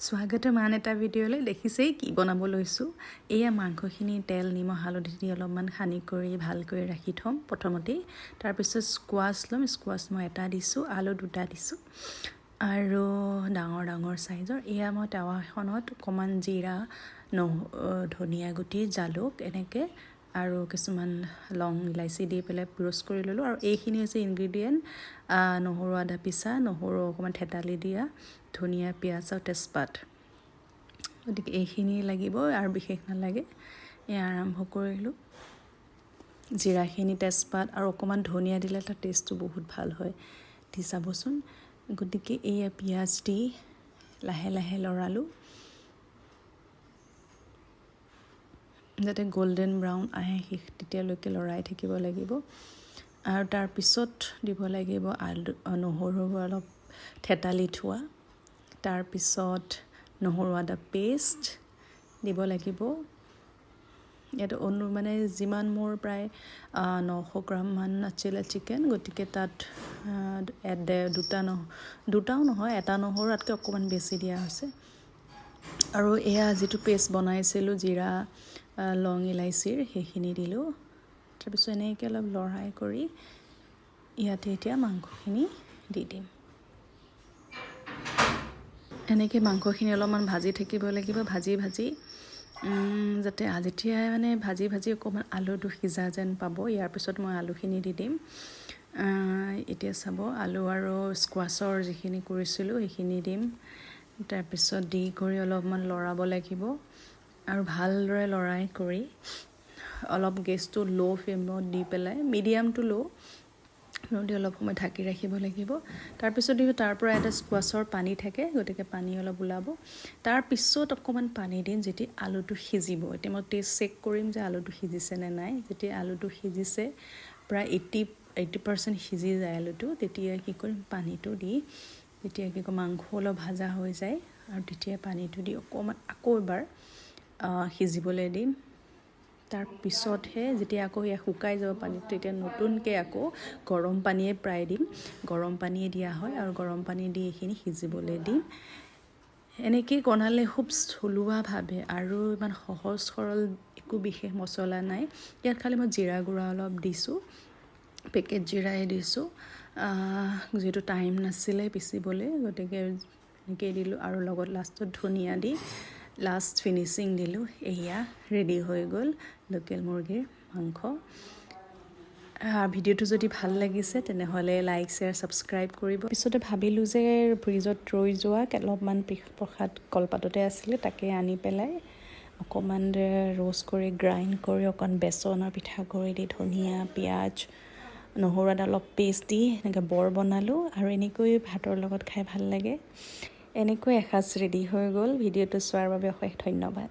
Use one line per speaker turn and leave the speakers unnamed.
স্বাগতম আন এটা ভিডিঅ'লৈ। দেখিছেই কি বনাব লৈছোঁ। এয়া মাংসখিনি তেল নিমখ হালধি দি অলপমান সানি কৰি ভালকৈ ৰাখি থ'ম প্ৰথমতেই। তাৰপিছত স্কোৱাচ ল'ম। স্কোৱাচ মই এটা দিছোঁ, আলু দুটা দিছোঁ আৰু ডাঙৰ ডাঙৰ চাইজৰ। এয়া মই টাৱাখনত অকণমান জিৰা, ধনিয়া গুটি, জালুক এনেকৈ আৰু কিছুমান লং ইলাচি দি পেলাই ৰোষ্ট কৰি ল'লোঁ। আৰু এইখিনি হৈছে ইনগ্ৰিডিয়েণ্ট: নহৰু আদা পিছা, নহৰু অকণমান থেতালি দিয়া, ধনিয়া, পিঁয়াজ আৰু তেজপাত। গতিকে এইখিনি লাগিব আৰু বিশেষ নালাগে। এয়া আৰম্ভ কৰিলোঁ। জিৰাখিনি, তেজপাত আৰু অকণমান ধনিয়া দিলে তাৰ টেষ্টটো বহুত ভাল হয়, দি চাবচোন। গতিকে এয়া পিঁয়াজ দি লাহে লাহে লৰালোঁ, যাতে গল্ডেন ব্ৰাউন আহে শেষ তেতিয়ালৈকে লৰাই থাকিব লাগিব। আৰু তাৰপিছত দিব লাগিব আলু, নহৰু অলপ থেতালি থোৱা, তাৰপিছত নহৰু আদা পেষ্ট দিব লাগিব। ইয়াত মানে যিমান মোৰ প্ৰায় 900 গ্ৰামমান আছিলে চিকেন, গতিকে তাত দুটা দুটাও নহয়, এটা নহৰু তাতকৈ অকণমান বেছি দিয়া হৈছে। আৰু এয়া যিটো পেষ্ট বনাইছিলোঁ জিৰা, লং, ইলাচিৰ, সেইখিনি দিলোঁ। তাৰপিছত এনেকৈ অলপ লৰাই কৰি ইয়াতে এতিয়া মাংসখিনি দি দিম। এনেকৈ মাংসখিনি অলপমান ভাজি থাকিব লাগিব, ভাজি ভাজি যাতে যেতিয়া মানে ভাজি ভাজি অকণমান আলুটো সিজা যেন পাব। ইয়াৰ পিছত মই আলুখিনি দি দিম। এতিয়া চাব, আলু আৰু স্কোৱাচৰ যিখিনি কৰিছিলোঁ সেইখিনি দিম। তাৰপিছত দি কৰি অলপমান লৰাব লাগিব আৰু ভালদৰে লৰাই কৰি অলপ গেছটো ল' ফ্লেমত দি পেলাই, মিডিয়াম টু ল' দি অলপ সময় ঢাকি ৰাখিব লাগিব। তাৰপিছত দিব, তাৰ পৰা এটা স্কোৱাচৰ পানী থাকে, গতিকে পানী অলপ ওলাব। তাৰপিছত অকণমান পানী দিম যেতিয়া আলুটো সিজিব। এতিয়া মই টেষ্ট চেক কৰিম যে আলুটো সিজিছে নে নাই। যেতিয়া আলুটো সিজিছে, প্ৰায় 80% সিজি যায় আলুটো, তেতিয়া কি কৰিম, পানীটো দি তেতিয়া কি কয় মাংস অলপ ভাজা হৈ যায় আৰু তেতিয়া পানীটো দি অকণমান আকৌ এবাৰ সিজিবলৈ দিম। তাৰপিছতহে যেতিয়া আকৌ সেয়া শুকাই যাব পানীটো, তেতিয়া নতুনকৈ আকৌ গৰম পানীয়ে প্ৰায় দিম। গৰম পানীয়ে দিয়া হয় আৰু গৰম পানী দি এইখিনি সিজিবলৈ দিম। এনেকেই বনালে খুব থলুৱাভাৱে আৰু ইমান সহজ সৰল, একো বিশেষ মছলা নাই ইয়াত। খালি মই জিৰা গুড়া অলপ দিছোঁ, পেকেট জিৰাই দিছোঁ, যিহেতু টাইম নাছিলে পিচিবলৈ, গতিকে এনেকেই দিলোঁ। আৰু লগত লাষ্টত ধনিয়া দি লাষ্ট ফিনিচিং দিলোঁ। এয়া ৰেডি হৈ গ'ল লোকেল মুৰ্গীৰ মাংস। ভিডিঅ'টো যদি ভাল লাগিছে তেনেহ'লে লাইক, শ্বেয়াৰ, ছাবস্ক্ৰাইব কৰিব। পিছতে ভাবিলোঁ যে ফ্ৰিজত ৰৈ যোৱা অলপমান প্ৰসাদ কলপাততে আছিলে, তাকে আনি পেলাই অকণমান ৰ'ষ্ট কৰি গ্ৰাইণ্ড কৰি অকণ বেচনৰ পিঠাগুড়ি দি ধনিয়া, পিঁয়াজ, নহৰু, আদা অলপ পেষ্ট দি এনেকৈ বৰ বনালোঁ আৰু এনেকৈ ভাতৰ লগত খাই ভাল লাগে। এনেকৈ এসাঁজ ৰেডি হৈ গ'ল। ভিডিঅ'টো চোৱাৰ বাবে অশেষ ধন্যবাদ।